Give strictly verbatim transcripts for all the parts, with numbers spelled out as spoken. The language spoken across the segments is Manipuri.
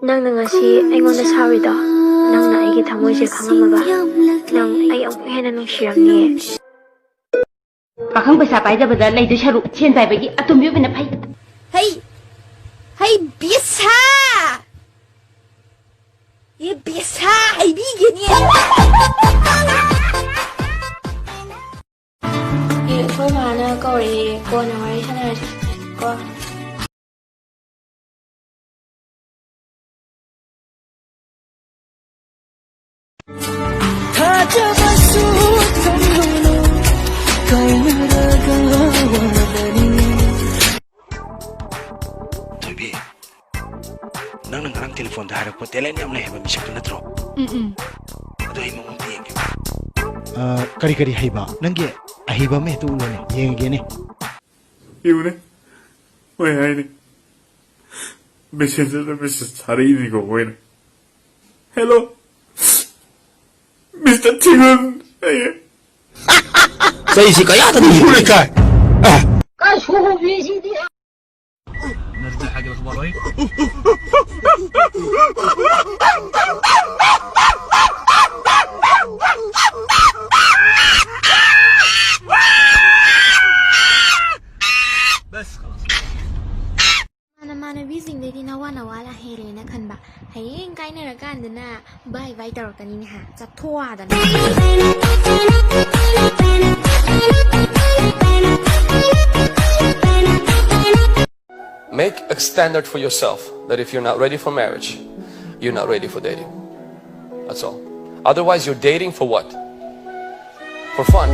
ꯅꯪꯅ ꯉꯁꯤ ꯑꯩꯉꯣꯟꯗ ꯁꯥꯎꯔꯤꯗꯣ, ꯅꯪꯅ ꯑꯩꯒꯤ ꯊꯃꯣꯏꯁꯦ ꯈꯪꯉꯝꯃꯕ, ꯅꯪ ꯑꯩ ꯑꯃꯨꯛ ꯍꯦꯟꯅ ꯅꯨꯡꯁꯤꯔꯝꯅꯤꯌꯦ꯫ ꯄꯥꯈꯪ ꯄꯩꯁꯥ ꯄꯥꯏꯗꯕꯗ ꯂꯩꯗꯣꯏ ꯁꯔꯨꯛ ꯁꯦꯟ ꯄꯥꯏꯕꯒꯤ ꯑꯇꯣꯝꯕꯤ ꯑꯣꯏꯕꯅ ꯐꯩ꯫ ꯍꯩ, ꯍꯩ ꯕꯤꯁꯥ! ꯑꯦ ꯕꯤꯁꯥ ꯍꯩꯕꯤꯒꯦꯅꯦ! ꯑꯦ, ꯑꯩꯈꯣꯏ ꯃꯥꯅ ꯀꯧꯔꯛꯑꯦ, ꯀꯣꯟꯅ ꯋꯥꯔꯤ ꯁꯥꯟꯅꯔꯁꯤ ꯀꯣ꯫ ꯊꯣꯏꯕꯤ, ꯅꯪꯅ ꯉꯔꯥꯡ ꯇꯦꯂꯤꯐꯣꯟꯗ ꯍꯥꯏꯔꯛꯄ talent ꯌꯥꯝ ꯂꯩ ꯍꯥꯏꯕ ꯃꯤꯁꯛꯇꯨ ꯅꯠꯇ꯭ꯔꯣ? ꯎꯝ, ꯎꯝ꯫ ꯑꯗꯨ ꯑꯩ ꯃꯉꯣꯟꯗ ꯌꯦꯡꯒꯦ꯫ ꯑ, ꯀꯔꯤ ꯀꯔꯤ ꯍꯩꯕ? ꯅꯪꯒꯤ ꯑꯍꯩꯕ ꯑꯃ ꯍꯦꯛꯇ ꯎꯠꯂꯣꯅꯦ, ꯌꯦꯡꯉꯒꯦꯅꯦ꯫ ꯌꯦꯡꯉꯨꯅꯦ, ꯃꯣꯏ ꯍꯥꯏꯅꯤ꯫ Messenger-ꯗ message ꯊꯥꯔꯛꯏꯅꯤꯀꯣ ꯃꯣꯏꯅ꯫ "Hello, Mister ꯊꯤꯒꯨꯟ" ꯍꯥꯏꯌꯦ꯫ ꯆꯩꯁꯤ ꯀꯌꯥꯗ ꯅꯤꯔꯤ? ꯂꯩꯀꯥꯏ꯫ ꯑꯦ꯫ ꯀꯥꯏ ꯁꯨꯕꯤꯁꯤꯗꯤ? ꯅꯃꯥꯟꯅꯕꯤꯁꯤꯡꯗꯩꯗꯤ ꯅꯋꯥ ꯅꯋꯥꯅ ꯍꯦꯜꯂꯦꯅ ꯈꯟꯕ꯫ ꯍꯌꯦꯡ ꯀꯥꯏꯅꯔꯀꯥꯟꯗꯅ ꯕꯥꯏ ꯕꯥꯏ ꯇꯧꯔꯛꯀꯅꯤꯅꯦ ꯍꯥ? ꯆꯠꯊꯣꯛꯑꯗꯅ꯫ Make a standard for yourself that if you're not ready for marriage, you're not ready for dating. That's all. Otherwise, you're dating for what? For fun.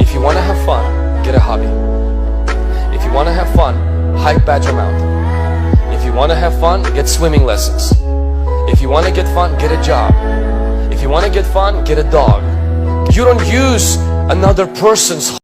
If you want to have fun, get a hobby. If you want to have fun, hike Badger Mountain. If you want to have fun, get swimming lessons. If you want to get fun, get a job. If you want to get fun, get a dog. You don't use another person's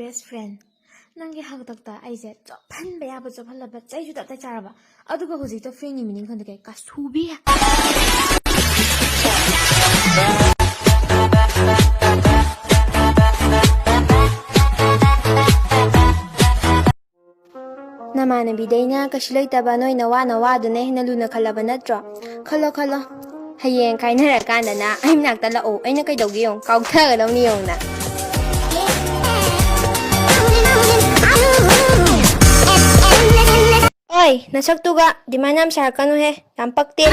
Best friend, ꯅꯪꯒꯤ ꯍꯥꯛꯇꯛꯇ ꯑꯩꯁꯦ ꯆꯣꯞꯍꯟꯕ ꯌꯥꯕ ꯆꯣꯞꯍꯜꯂꯕ, ꯆꯩꯁꯨ ꯇꯞꯇꯥꯏ ꯆꯥꯔꯕ, ꯑꯗꯨꯒ ꯍꯧꯖꯤꯛꯇ friendꯒꯤ meaning ꯈꯪꯗꯦ ꯀꯩ ꯀꯥꯁꯨꯕꯤ꯫ ꯅꯃꯥꯟꯅꯕꯤꯗꯩꯅ ꯀꯩꯁꯨ ꯂꯩꯇꯕ ꯅꯣꯏ ꯅꯋꯥ ꯅꯋꯥꯗꯨꯅ ꯍꯦꯟꯅ ꯂꯨꯅ ꯈꯜꯂꯕ ꯅꯠꯇ꯭ꯔꯣ? ꯈꯜꯂꯣ ꯈꯜꯂꯣ, ꯍꯌꯦꯡ ꯀꯥꯏꯅꯔꯀꯥꯟꯗꯅ ꯑꯩ ꯃꯅꯥꯛꯇ ꯂꯥꯛꯑꯣ, ꯑꯩꯅ ꯀꯩꯗꯧꯒꯦ ꯌꯦꯡꯉꯨ, ꯀꯥꯎꯊꯒꯗꯧꯅꯤ ꯌꯦꯡꯉꯨꯅ꯫ ꯑꯣꯏ, ꯅꯁꯛꯇꯨꯒ demand ꯌꯥꯝ ꯁꯥꯔꯛꯀꯅꯨꯍꯦ, ꯌꯥꯝ ꯄꯛꯇꯦ꯫